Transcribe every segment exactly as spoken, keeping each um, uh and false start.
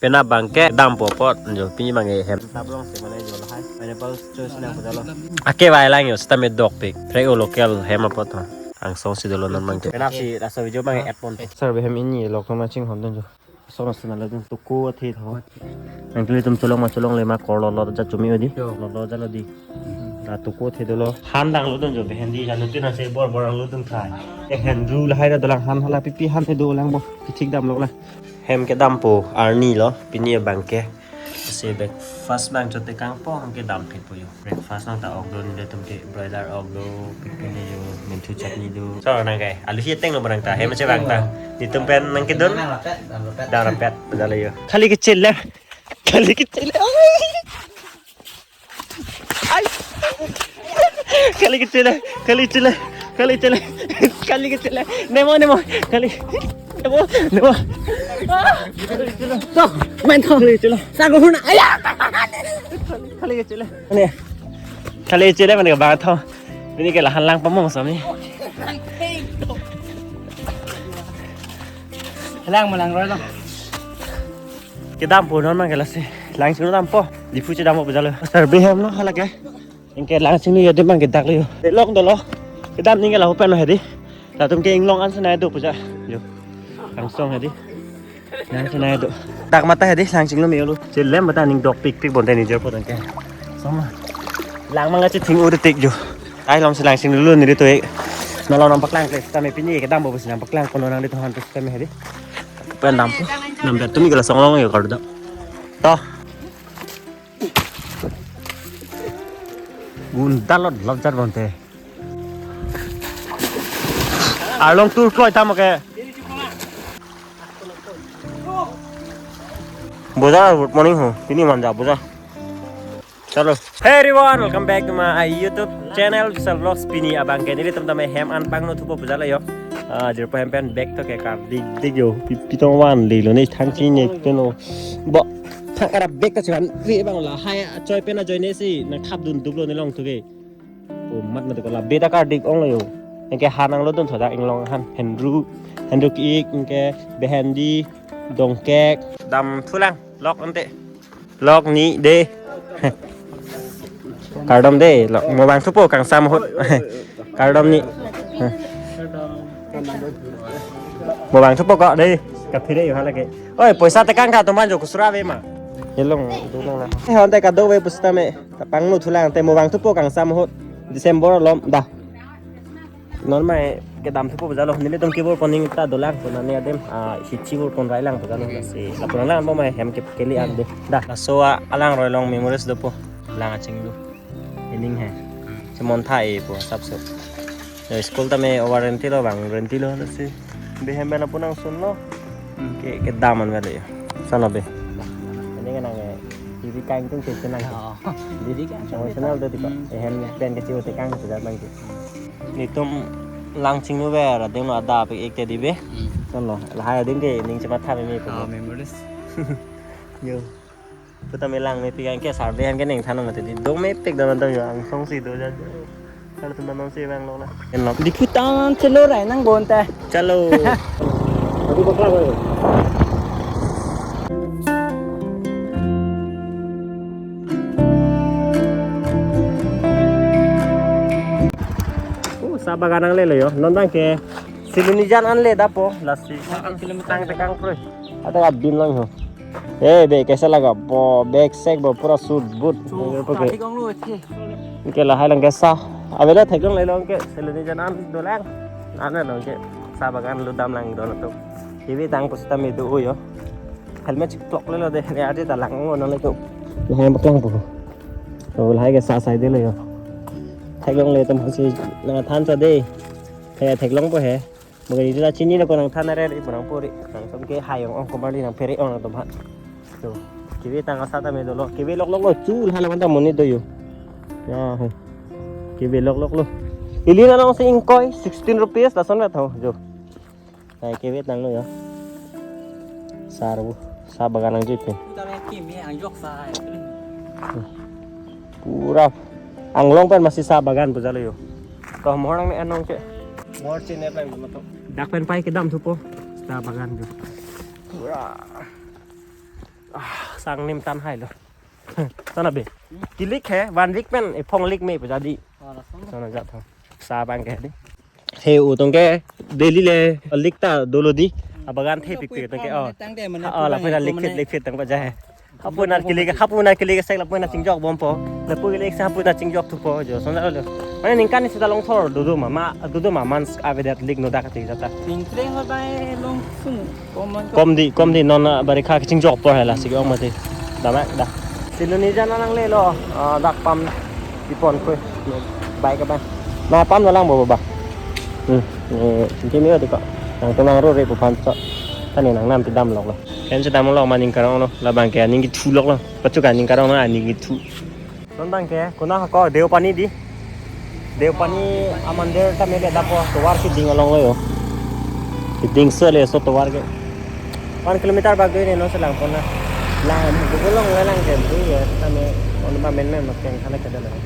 Penap abangke dampo apot jo, pini abangke hem. Tablong si mane jo lahai. Pineapple juice nang pajalo. Ake vai lang jo, sitame dopik. Fresh o local hem apot ho. Angsong si dolo non abangke. Penap si laso video abangke add pon. Sir, be hem ini lok ma chinghon dun jo. Song na sena le dun tuku athe tho. Nangkele tum cholong ma cholongle ma korlo lo ja chumi odi. Yo. Lo lo jalo di. Na tuku athe dolo. Han danglo dun jo, be hem di janu tin ase bor bor danglo dun khai. E hem ru lahai ra dolang, han hala pipi han te dolang bo. Pithik damlok la. Hem kedampo arni lo, pini abangke. Si breakfast abang chotekangpo, anke damphitpo jo. Breakfast nang ta ok do, nelitum ke broiler ok do, pipi ni jo, menthu chutney do. So, nang kai, alu hi ateng lo barang ta, hem che bang ta. Nelitum pen nangkedun. Dam rapet, dam rapet. Dam rapet, dam rapet, dam rapet. Khali kechele. Khali kechele. Ai. Ai. Khali kechele, khali kechele, khali kechele, khali kechele. Nemo, nemo, khali. Nemo, nemo. Ah. To, main to. Khali kechele. Sago huna. Aya. Khali kechele. Mane. Khali kechele mane bang to. Pini ke lahan lang pamong sami. Lang malang roi lang. Kedampo non abangke lasi. Langchinglo dampo. Diphu chedampo pajalo. Sir, be hem lo halake. Anke Langchinglo jo, adim abangke dak lo jo. Delong dolo. Kedam ningke lapu pen lo hedi. Latum ke inglong an senai do puja. Jo. Angsong hedi. Nang senai do. Dak mata hedi Langchinglo me-olo. Chelem mata ning dopikpik bonta ni jer potang ke. Soma. Lang manga chething ur tik jo. Ai lom si Langchinglo nelitum. Nalo nang paklang ke. Tame pini kedampo pusi nang paklang kono nanglitum aphan tu tame hedi. Pen dampo. Nam ber tumi kala songlong jo kardo. To. Gundalot lobjat bonte. Arlong tur kloi tamo ke. Bojar, good morning ho. Pini manja bojar. Chalo. Hey everyone, welcome back to my YouTube channel, Vishal Vlogs. Pini abangke nelitum tame hem an pangno thupo pajalo jo. Ah, jirpo hem pen bag to ke kardik dik jo. Pi-, pitong van di lo ne thang chi ne peno. Bo, thang kara bag ta chivan ri bang lahai choi pen ajoine si nang thap dun duplo ne long thuke. O mat mat ko la beta kardik onglo jo. Anke han nanglo dun soda inglong han. Hendru, hendru ki-ik, anke behendi, dongkek. Damthulang, lok ante. Lok ni de. Kardom de, lok. Mo bang thupo kangsam ahut. Kardom ni. Mo bang thupo ko de. Kaphire yo halake. Oi, poisa tekang ka toman jo kusura ave ma. Helong, dulong la. Eh, honte kado ave pusitame. Tapangno thulang te mo bang thupo kangsam ahut. December alom da. Non mai kedam thupo pajalo. Nelitum kebor pon ning ta dolang. Pon ani adim. Ah, hichi bor pon rai lang pajalo. Si, lapu lang bo mai hem ke keli an de. Da. Laso alang roi along memories dopo. Lang aching lu. Ining he. Chemon tha e po sapso. Ya, school tame over renti lo bang, renti lo lasi. Be hem bela punang sun lo. Hmm. Ke, kedam an bela ya. Sana be. Ini kan nang, eh, T V kain tung kecil nang. Oh. T V kain tung emotional kecil. Tuh, tiba. Hmm. Eh, hem pen kecil tekang sudah bang ke. Nelitum Langchinglo ber, adeng lo ada pe ek tadi be. Hmm. Sana, lahai adeng ke, ning cemat tha memi po. Oh, memories. Yo. Puta melang mepik anke survey anke neng thanong mati di dong mepik dong dong yo angsong si do ja. Kalau teman nong si bang lo la. Enlok. Diphu tan chelo rai nangbonta. Chalo. Abu bakla boy. Oh, sa bagan nanglelo yo. Non abangke Silonijan anle dapo lasi. Satu kilometer. Tang tekang pro. Ada abin lang ho. Eh, be, kaisa laga? Bo, bag sack bo, pura suit boot. Tuh, oke. Tadi kong lu, oke. Anke lahai lang kaisa. Avelo theklonglelo anke, Silonijan an dolang. Ana lo anke, sa bagan lo dam lang do na to. Kibi tang pusitame do yo. Helmet chikloklelo de, ne ade ta lang ngo nang le to. Lahai paklang po. To lahai kaisa sai delo yo. Theklongle to masi nang than sa de. He theklongpo he. Mungkin itu ta chinilo ko nang than are ri punang puri. Nang som ke hai ong ong ko mali nang phere ong nang tom ha. To. Kibi tang asatame dolo. Kibi lokloklo chul hala manta monit do yo. Ya, ho. Kibi lokloklo. Ili na nong si ingkoi sixteen rupees lason vet ho jo. Hai kibi tanglo yo. Sar bu. Sa bagan nangjui pen. Tara kimi angjok sa hai. Pura anglong pen masi sa bagan pujalo yo. To mohor nang ne anong ke. Mohor chine pen mo to. Dak pen pai kedam thupo. Sa bagan jo. Pura. Ah, sang nim tan hai lo. Sana be. Kilik he, one week pen, ephong lik me pejadi. Sana jat ho. Sa bang ke di. He u tong ke daily le lik ta dolo di. Abagan the pik pik tong ke, oh. Tangte mane Oh, lapu na lik phit, lik phit tang pa jai. Hapu na kilik, hapu na kilik sek lapu na chingjok bompo. Lapu kilik sa hapu na chingjok thupo jo. Sana lo. Mane ningkan isi ta long thor dodo ma, ma dodo ma mans avedet lik no dak ti jata. Ningkreng ho bai long sung. Kom di, kom di non, ah, barikha kachingjok por hai lasi ke-ong mati. Dam, eh, dah. Siloni jana nanglelo, ah, dak pam di pon koi. Bike abang. Na pam na lang bo ba. Hmm. Eh, singke mi odi ko. Nangtum nang ro re pu phan so. Tani nang nam ti damlok lo. Ken si damlok ma ning karong lo. Labang ke aning kethu lok lo. Pachu ka ning karong na aning kethu. Non bang ke, kona hako Deopani di. Deopani amandir ta mele dapo tovar keding along lo yo. Keding se le so tovar ke. One kilometer bak do ne non selang pona. Lang, bukul long lang ke, bu ya, kami, on ba men men mak yang kana kada lang.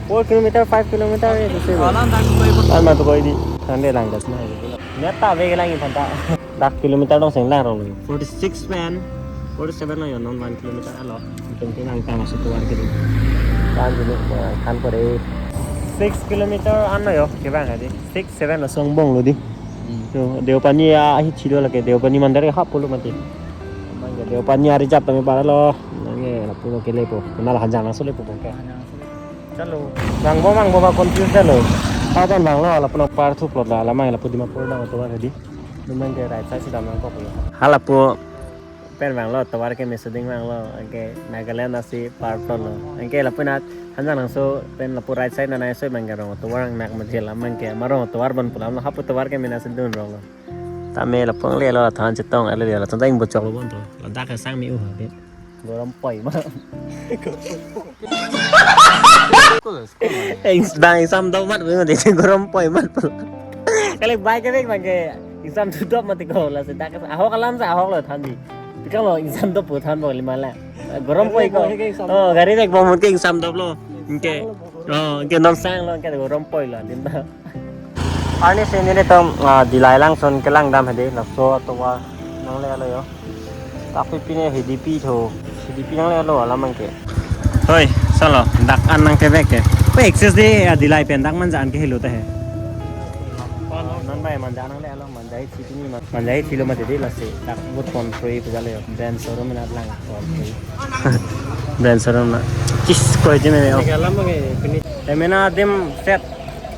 Four kilometer, five kilometer ya, tu se. Alam dak koi ba. Alma to koi di, kande lang das na. Net ta ve lang ipan ta. Dak kilometer dong seng lang rong. Forty six pen, forty seven lo yo non one kilometer alo. Itum ke nang tang masuk keluar gitu. Kan dulu, eh, kan kore six kilometer ano yo, kebang adi. Six, seven lo songbong lo di. Hmm. So, Deopani ya, ahi chido lake, Deopani mandar ke hap pulo mati. Amang ya, Deopani ari jap tame para lo. Nange, lapu lo kelepo. Kenal hanjang langsung lepo bangke. Chalo. Bang bo, bang bo, ba confuse lo. Apa bang lo, lapu no par thu plot la, lamang lapu Dimapur dang tovar di. Numang ke right side si damang kok ya. Halapu pen bang lo, tovar ke mesuding bang lo, anke Nagaland asi par plot lo. Anke lapu na hanjang nangso pen lapu right side na nai so bang ke rong tovar ang nak majel amang ke marong tovar bon pulam lo, hapu tovar ke mena sedun rong lo. Tame lapu ang le lo, than chetong ale le lo, than ta ing bochok lo bon to. Ladak ke sang mi u ha ke. Gorom poi ma. Eng bang ingsam dop mat bang de gorom poi mat. Kali bike ke bek bang ke ingsam tu dop mat ko la se dak ahok alam sa ahok lo than di. Pikang lo ingsam dop pu than bo lima la. Gorom poi ko. Oh, gari dek bom ke ingsam dop lo. Anke. Oh, anke non sang lo anke gorom poi lo din ta. Arni sini ni tom, ah, Dillai langson kelang dam hedi, laso tovar nangle alo yo. Tapi pine H D P tho, H D P nangle alo alam ke. Hoi, salo, dak an nang kebek ke. Pe access de, ah, Dillai pen dak manja an ke helo ta he. Non bai manja nangle alo, manja hi chini ma. Manja hi chilo ma dedi lasi, dak but pon free pejale yo. Brand showroom na lang pon free. Brand showroom na. Kis koi jeme yo. Alam ke pini. Emena dem set.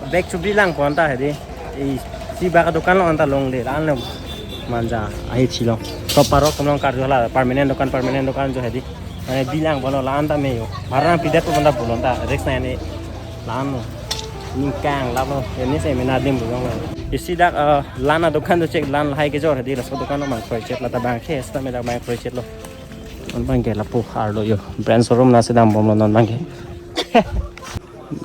Bag chubi lang pon ta hedi. Isi bak dokan lo anta longle, la-an lo manja ahi chilong. To parok kumlong karjo la permanent dokan, permanent dokan jo hedi. Mane bilang bono la-an ta me yo. Bhara pidet pon ta bolon ta risk na ne la-an lo. Ningkang la lo. Ini se mena dem bolong lo. Isi dak, eh, la-an dokan do chek la-an lahai kejor hedi laso dokan lo mang kroi chet la ta bang ke esta me dak mang kroi chet lo. Non bang ke lapu arlo yo. Brand showroom na sedam bom lo non bang ke.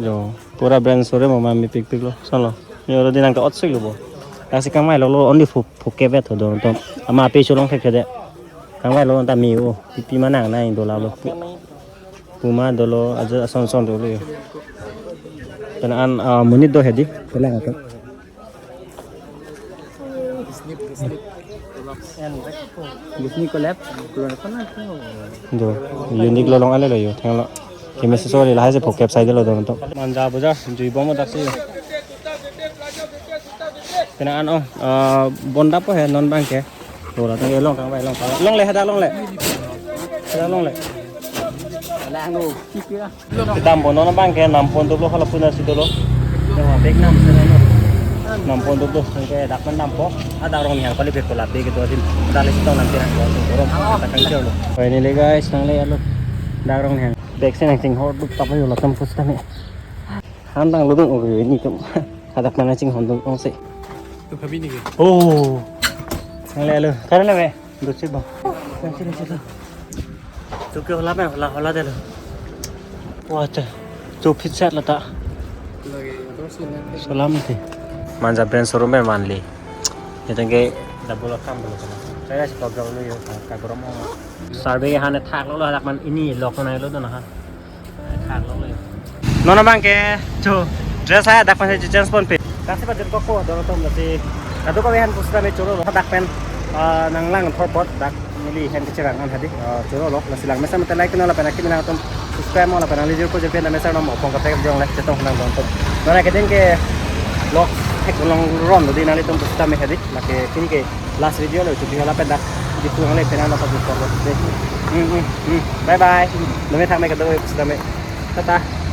Yo. Pura brand showroom ma mi pik pik lo, salo. Mi oro dinang ta ot sik lo bo. Lasi kangmai lo lo only phu, phu kebet ho don tom. Ama ape cholong thek thede. Kangmai lo ta mi o, pipi manang nai do la lo. Pu-, Puma dolo aja son son dolo yo. Kana an, ah, monit do hedi. Pela ka. Disney collab. Do. Unique lo long ale lo yo. Thang lo. Keme se sori lahai se phokep sai de lo don to. Manja bojar, jui bom dak si. Kena an ong, eh, bonda po he non bang ke. Lo la tang long kang bai long kang. Longle hada longle. Hada longle. Ala anu. Dam bono na bang ke nam pon dolo hala puna si dolo. Yo, bag nam sena no. Nam pon dolo ke dak pen nam po. Ada orang yang kali bag ko la bag itu adim. Ada le sitong nam tirang ko. Orang tak kan lo. Finally guys, nangle alo. Dak rong hang. Bag sena ching hor duk tap yo la tam pus tame. Han dang lo dong o ini tum. Hadak mana ching hon dong ong se. Tu kami ni ke? Oh. Nangle alo. Karena me. Dosi ba. Dosi, dosi, dosi. Chuke hola pen, hola, hola delo. Wah, te. Chu phit set la ta. Lagi, dosi na. Salam te. Manja brand showroom pen manli. Itang ke double akam dolo kana. Saya si program lu yo, ka, ka grom mo. Survey han thak lo lo dak man ini lok na lo do na ha. Non abang ke, chu, dress hai dak pen si change ponpe. Dak si pajen koko, don tom dak si. Kadu ka vehan pusra me choro, dak pen, ah, nang lang thor pot, dak. Di hem kecil kan hadi, eh, choro lo, lasi lang mesen mate like non lapen akimi nangtum subscribe non lapen nangli jur ko jur pen mesen non mo pong kaprek jong le chetong nangtum. Nona keding ke vlog thek long ron lo di nanglitum pusitame hadi, lake pini ke last video lo, chuti hala pen dak di pulang le pen nangtum ko. Hmm, hmm, hmm. Bye bye. Nome thang me kado pusitame. Tata.